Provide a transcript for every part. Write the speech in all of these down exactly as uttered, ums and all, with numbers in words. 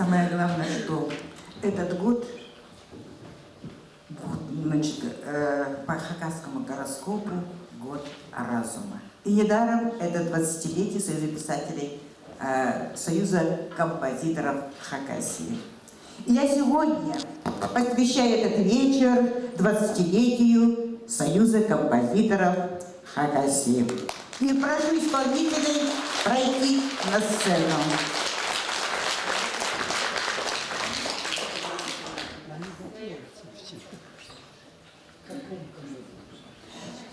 Самое главное, что этот год, значит, э, по хакасскому гороскопу год разума. И недаром это двадцатилетие Союза писателей, э, Союза композиторов Хакасии. Я сегодня посвящаю этот вечер двадцатилетию Союза композиторов Хакасии. И прошу исполнителей пройти на сцену.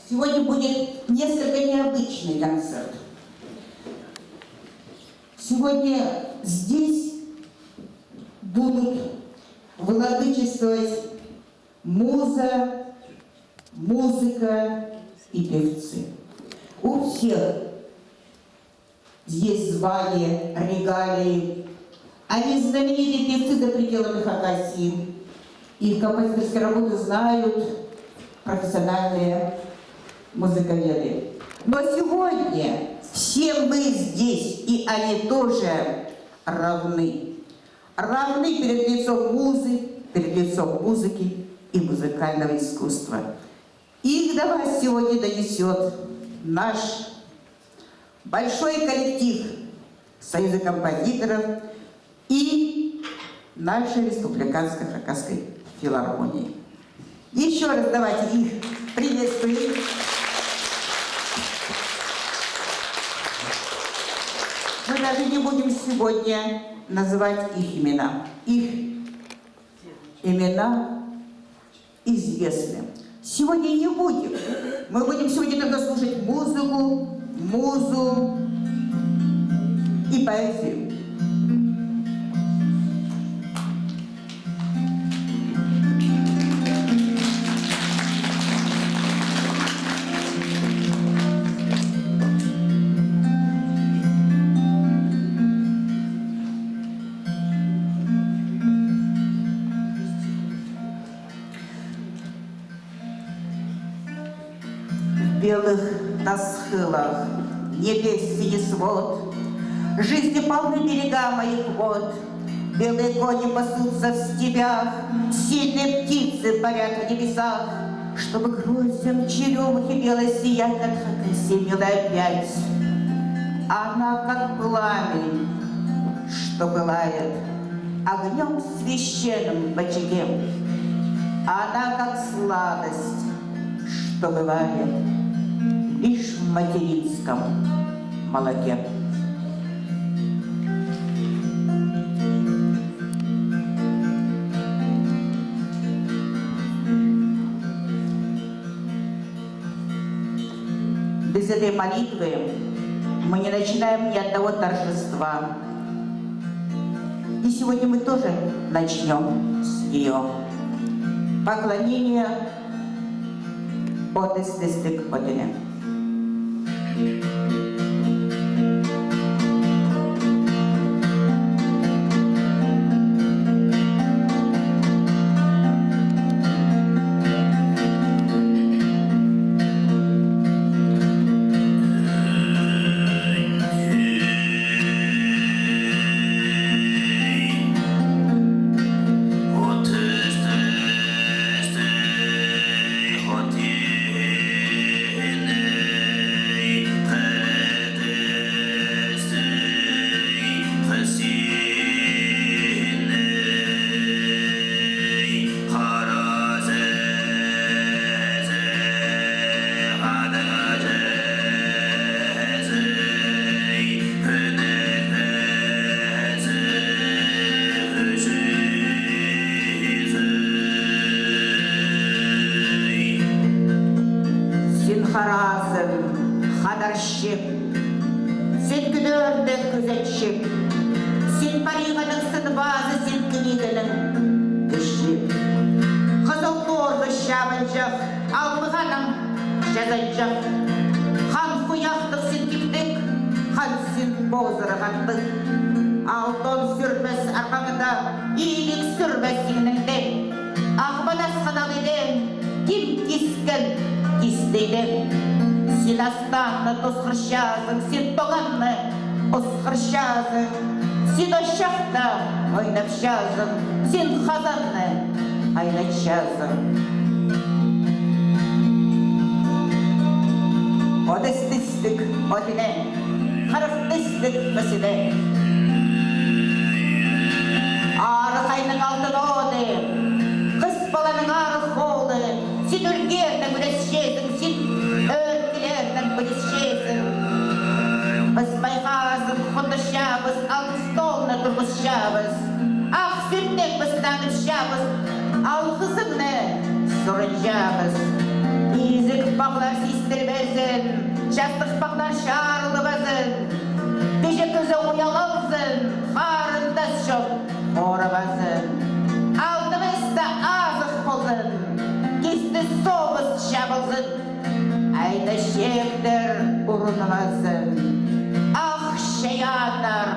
Сегодня будет несколько необычный концерт. Сегодня здесь будут владычествовать муза, музыка и певцы. У всех есть звания, регалии. Они знаменитые певцы за пределами Хакасии. Их композиторские работы знают профессиональные музыковеды. Но сегодня все мы здесь, и они тоже равны. Равны перед лицом музы, перед лицом музыки и музыкального искусства. Их до вас сегодня донесёт наш большой коллектив Союза композиторов и нашей республиканской хакасской филармонии. Ещё раз давайте их приветствуем. Мы даже не будем сегодня называть их имена. Их имена известны. Сегодня не будем. Мы будем сегодня только слушать музыку, музу и поэзию. В белых тасхылах небес синий свод, жизни полны берега моих вод. Белые кони пасутся в степях, сильные птицы парят в небесах, чтобы гроздьями черёмухи белой сиять над Хакасией милой опять. Она как пламень, что пылает огнём священным в очаге. Она как сладость, что бывает лишь в материнском молоке. Без этой молитвы мы не начинаем ни одного торжества. И сегодня мы тоже начнём с неё. Поклонение Отыс тістіг Отына. Син харазың, хадарчы. Син кӧдірде кӧзетчі. Син париғаның, син пазы, син килиғаның кічіг. Хызыл торғы чабынҷах, алмығаның чазанҷах. Хан хуяхтығ син киптіг, хан син позырғандығ. Алтон сӱрбес арғаңда, илиг сӱрбес иңніңде. Ағбан асхан ағидең ким кискен кистейдең. Син астанны тосхырчазың, син тоғанны осхырчазың. Син ошахта ойнапчазың, син хазанны айлатчазың. Отыс тістіг от ине, хырых тістіг хыс ине. Арығ айның алтын оды, хыс паланың арығ холы, син ӱлгернең ӱлесчезің, син ӧӧркілернең пілісчезің. Піс майхазын хонтырчабыс, алтын столны турғысчабыс. Ах сӱрнең піс танысчабыс, алғызыңны сурынчабыс. Изік пағлар систірбезін, частых пағлар чарылбазын. Кічіг кізі уял алзын, харындас чон хорабазын. Алныбыста азых ползын, кисті соғыс чабылзын. Айда чииктер урунмазын, ах чайааннар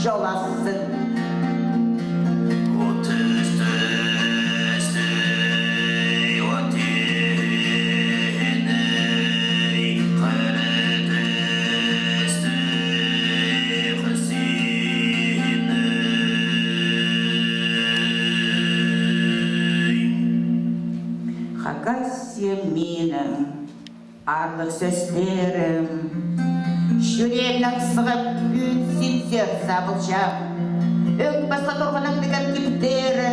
чолазын. Отыс тістіг от ине, хырых тістіг хыс ине. Хакасия минің аарлығ сӧстерім. Чӱреемнең сығып, пӱӱн синзер сабылча. Ӧк пасха турғанның тіген киптері,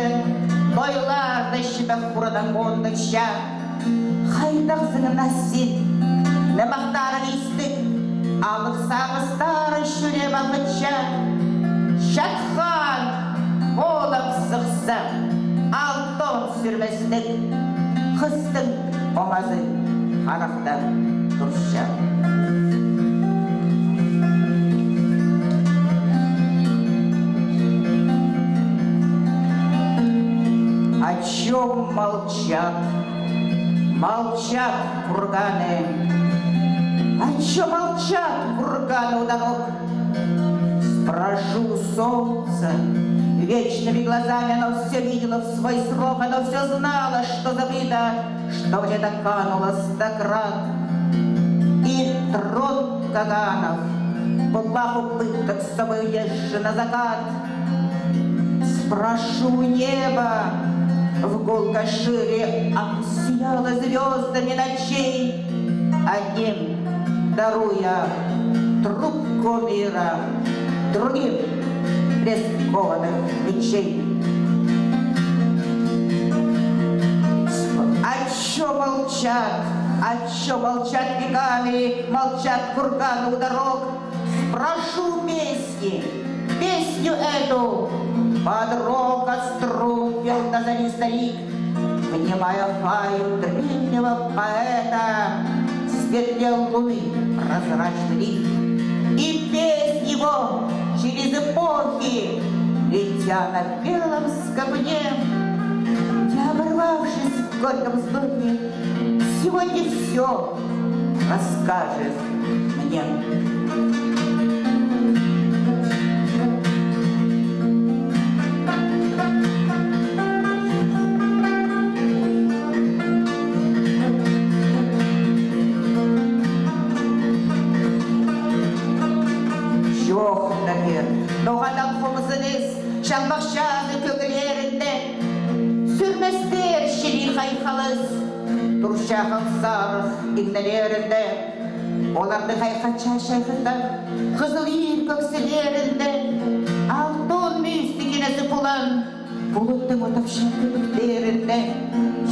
тойларда чібек хурынаң оңдырча. Хайдағзың на син, нымахтарың истіг, алғыс сағыстарың чӱреем алғытча. Чатхан полып сыхса, алтон сӱрместіг, хыстың омазы харахта турча. О чём молчат, молчат курганы, о чём молчат курганы у дорог? Спрошу солнце вечными глазами, оно всё видело в свой срок, оно всё знало, что забыто, что где-то кануло сто крат. И трон Каганов, плаху пыток с собой унесши на закат. Спрошу неба, в гулкой шире оно сияло звёздами ночей. Одним даруя трубку мира, другим прескованных мечей. О чём молчат, о чём молчат веками, молчат курганы у дорог? Спрошу песни, песню эту под рог костру пел до зари старик, внимая хаю древнего поэта, светлел луны прозрачный лик. И песнь его через эпохи, летя на белом скакуне, не оборвавшись в горьком вздохе, сегодня всё расскажет мне. Чоохтап пир, ноға даа хомзыныс, чалбахчазы кӧглерінде, сӱрместер чіли хайхалыс турча хал сарығ иңнелерінде. Оларны хайхатча чайғында хызыл ир кӧкселерінде, алтон мӱстіг инезі пулан, пулуттың отапча кӧбіктерінде.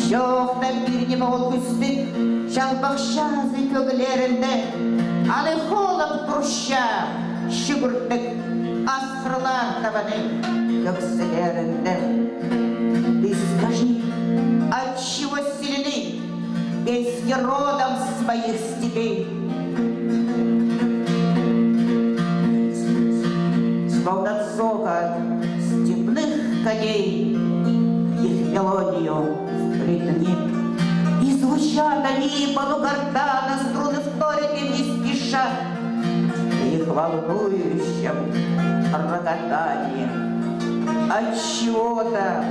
Чоохтап пир, ниме ол кӱстіг, чалбахчазы кӧглерінде, аны хоолап турча чӱгӱртік асхырлар табаны кӧкселерінде. Ты скажи, отчего сильны песни родом с моих степей? Словно цокот степных коней, их мелодию вплетены. И звучат они полугортанно, струны вторят им не спеша. Их волнующем рокотании отчего-то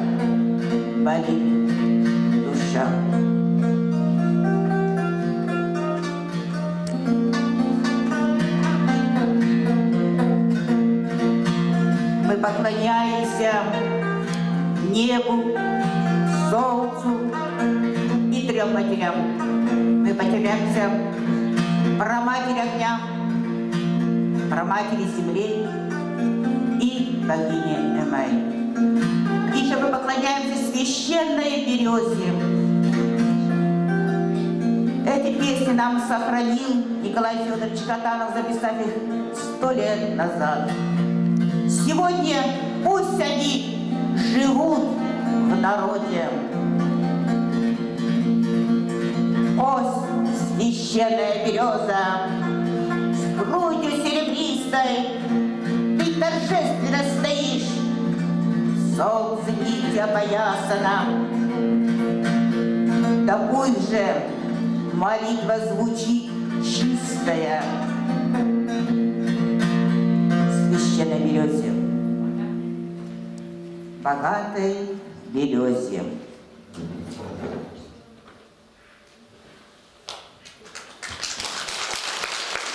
болит душа. Поклоняемся небу, солнцу и трём матерям. Мы поклоняемся праматери огня, праматери земле и богине Эмай. И ещё мы поклоняемся священной берёзе. Эти песни нам сохранил Николай Фёдорович Катанов, записав их сто лет назад. Сегодня пусть они живут в народе. О, священная берёза, с грудью серебристой ты торжественно стоишь, солнце нити опоясана. Да пусть же молитва звучит чистая, священной берёзе, богатой берёзе.